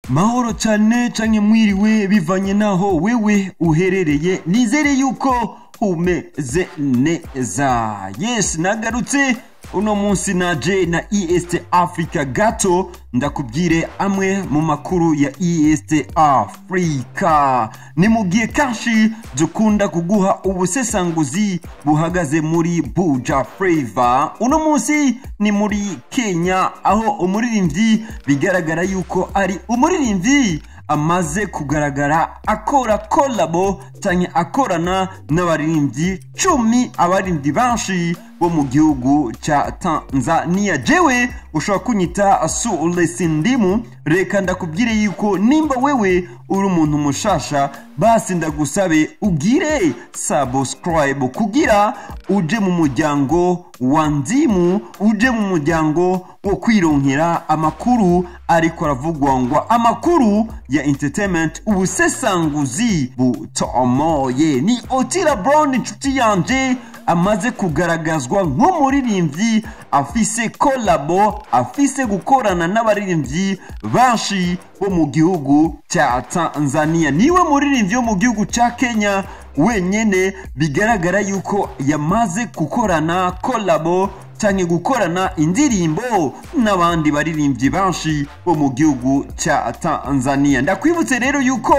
Mahoro cyane canke mwiriwe, bivanye naho wewe uherereye. Nizere yuko umeze neza. Yes, nagarutse uno munsi naje na East Africa. Gato ndakubwire amwe mu makuru ya East Africa. Ni mu gihe kenshi dukunda kuguha ubusesanguzi buhagaze muri Buja Flavor. Uno munsi ni muri Kenya, aho umuririmbyi bigaragara yuko ari umuririmbyi amaze kugaragara akora collabo cyangwa akorana n'abaririmbyi 10, abaririmbyi benshi bo mu gihugu cya Tanzania. Jewe ushobora kunyita Sulesindimu. Reka ndakubwire yuko nimba wewe uri umuntu mushasha, basi ndagusabe ugire subscribe kugira uje mu muryango wa Ndimu, uje mu muryango wo kwironkera amakuru ariko aravugwa, ngo amakuru ya entertainment, ubusesanguzi butomoye. Ni Otile Brown, inshuti yanje, amaze kugaragazwa nk'umuririmbyi afise collabo, afise gukorana n'abaririmbyi benshi bo mu gihugu cya Tanzania. Niwe muririmbyi wo mu gihugu cya Kenya wenyene bigaragara yuko yamaze gukorana collabo cyangwa gukorana indirimbo n'abandi baririmbyi benshi bo mu gihugu cya Tanzania. Ndakwibutse rero yuko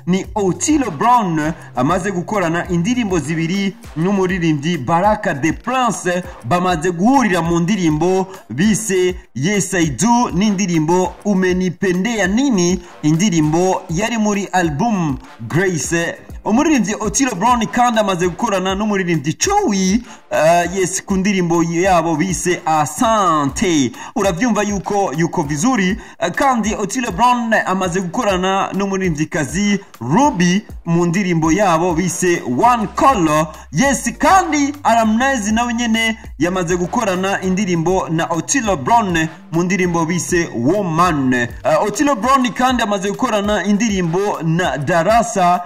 ni Otile Brown amaze gukorana indirimbo zibiri n'umuririmbyi Baraka de Prince. Bamaze guhurira mu ndirimbo bise "Yes I Do" n'indirimbo "Umenipendea Nini", indirimbo yari muri album Grace. Umuririmbyi Otile Brown kandi amaze gukorana n'umuririmbyi Chui, yes, ku ndirimbo yabo bise "Asante". Uravyumva yuko yuko vizuri. Kandi Otile Brown amaze gukorana n'umuririmbyikazi Ruby mu ndirimbo yabo bise "One Color". Yes, kandi Harmonize nawe nyene yamaze gukorana indirimbo na Otile Brown mu ndirimbo bise "Woman". Otile Brown kandi amaze gukorana indirimbo na Darasa.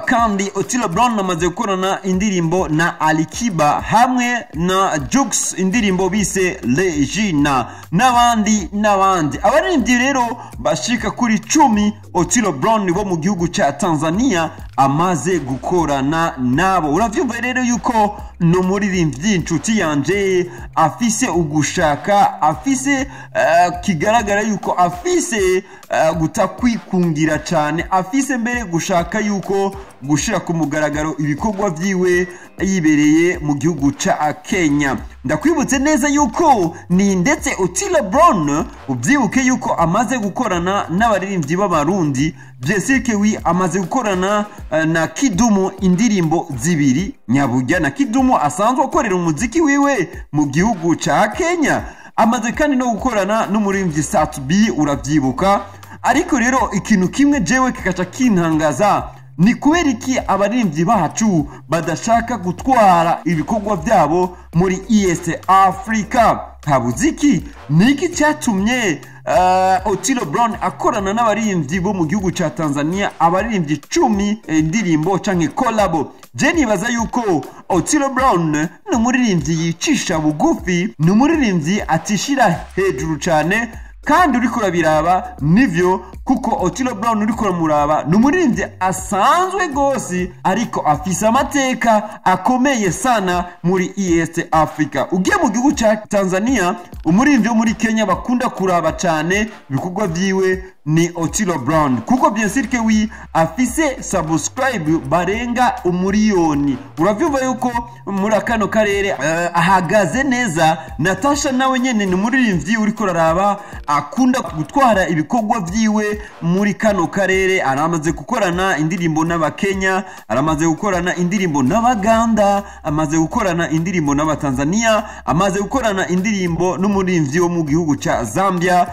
Kandi Otile Brown amaze gukorana indirimbo na Alikiba hamwe na Jux, indirimbo bise "Regina", n'abandi n'abandi. Abaririmbyi rero bashika kuri 10 Otile Brown bo mu gihugu cya Tanzania amaze gukorana nabo. Uravyumva rero yuko ni umuririmbyi, inshuti yanje, afise ugushaka, afise kigaragara yuko afise gutakwikungira cyane, afise mbere gushaka yuko gushira ku mugaragaro ibikorwa vyiwe yibereye mu gihugu ca Kenya. Ndakwibutse neza yuko ni ndetse Otile Brown, ubyibuke yuko amaze gukorana n'abaririmbyi b'Abarundi. Jessica wi amaze gukorana na Kidumu indirimbo zibiri nyaburya, na Kidumu asanzwe akorera umuziki wiwe mu gihugu ca Kenya. Amaze kandi no gukorana n'umuririmbyi Sat-B, uravyibuka. Ariko rero ikintu kimwe jewe kikaca kintangaza ni kubera iki abaririmbyi bacu badashaka gutwara ibikorwa byabo muri East Africa? Habuze iki? Ni iki cyatumye Otile Brown akorana n'abaririmbyi bo mu gihugu cya Tanzania, abaririmbyi 10, indirimbo canke collabo? Je nibaza yuko Otile Brown ni umuririmbyi yicisha bugufi, ni umuririmbyi atishira hejuru cyane. Kandi uriko urabiraba nivyo, kuko Otile Brown uriko uramuraba ni umuririmbyi asanzwe gose, ariko afise amateka akomeye sana muri East Africa. Ugiye mu gihugu cya Tanzania, umuririmbyi wo muri Kenya bakunda kuraba cyane ibikorwa vyiwe ni Otile Brown, kuko bien sûr que oui, afise subscribe barenga 1 miliyoni. Uravyumva yuko muri kano karere ahagaze neza. Natasha nawe nyene ni umuririmbyi uriko uraraba akunda gutwara ibikorwa vyiwe muri kano karere. Aramaze gukorana indirimbo n'Abakenya, aramaze gukorana indirimbo n'Abaganda, amaze gukorana indirimbo n'Abatanzania, amaze gukorana indirimbo n'umuririmbyi wo mu gihugu ca Zambia,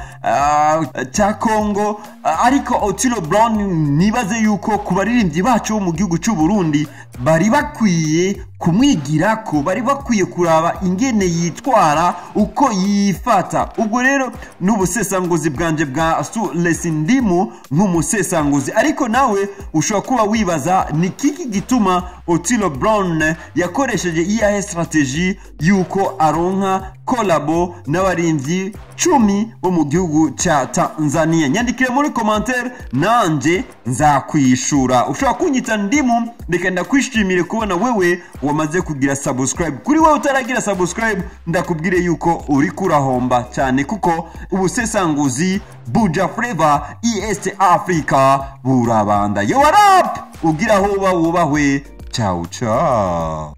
ca Congo. Ariko Otile Brown, nibaze yuko ku baririmbyi bacu bo mu gihugu cy'u Burundi bari bakwiye kumwigirako, bari bakwiye kuraba ingene yitwara, uko yifata. Ubwo rero n'ubusesanguzi bwanje bwa Sulesindimu nk'umusesanguzi. Ariko nawe ushobora kuba wibaza ni kiki gituma Otile Brown yakoresheje iyahe strategy yuko aronka collabo n'abaririmbyi. 10 bo mu gihugu cya Tanzania? Nyandikire muri commentaire, nanje nzakwishura. Ushobora kunyita Ndimu. Reka ndakwishimire kubona wewe wamaze kugira subscribe. Kuri wowe utaragira subscribe, ndakubwire yuko uri kurahomba cyane, kuko ubusesanguzi Buja Flavor East Africa burabanda. Yo, what up? Ugira aho uba wubahwe. Ciao ciao.